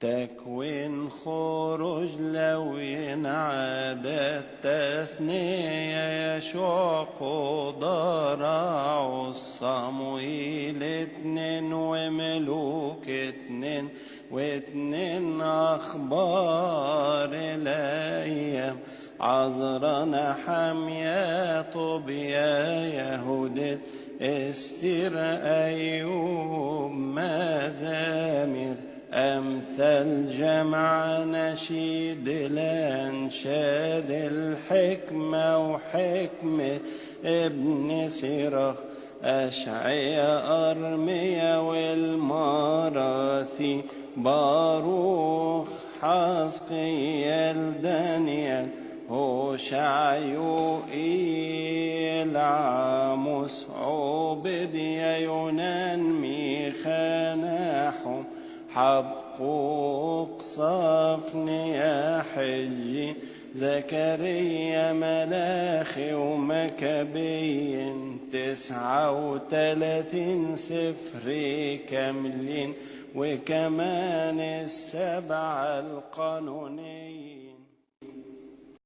تكوين خروج لوين عدد تثنية يشوع قضاة راعوث صموئيل 2 وملوك 2 و2 أخبار الأيام عزرا نحميا طوبيا يهوديت استير أيوب مزامير أمثال جمع نشيد الأنشاد الحكمة وحكمة ابن سيراخ أشعيا أرميا والمراثي باروخ حزقيال دانيال هوشع يوئيل عاموس عوبديا يونان ميخا ناحوم حبقوق صفنيا حجي زكريا ملاخي ومكابين 39 سفر كاملين وكمان السبعة القانونيين.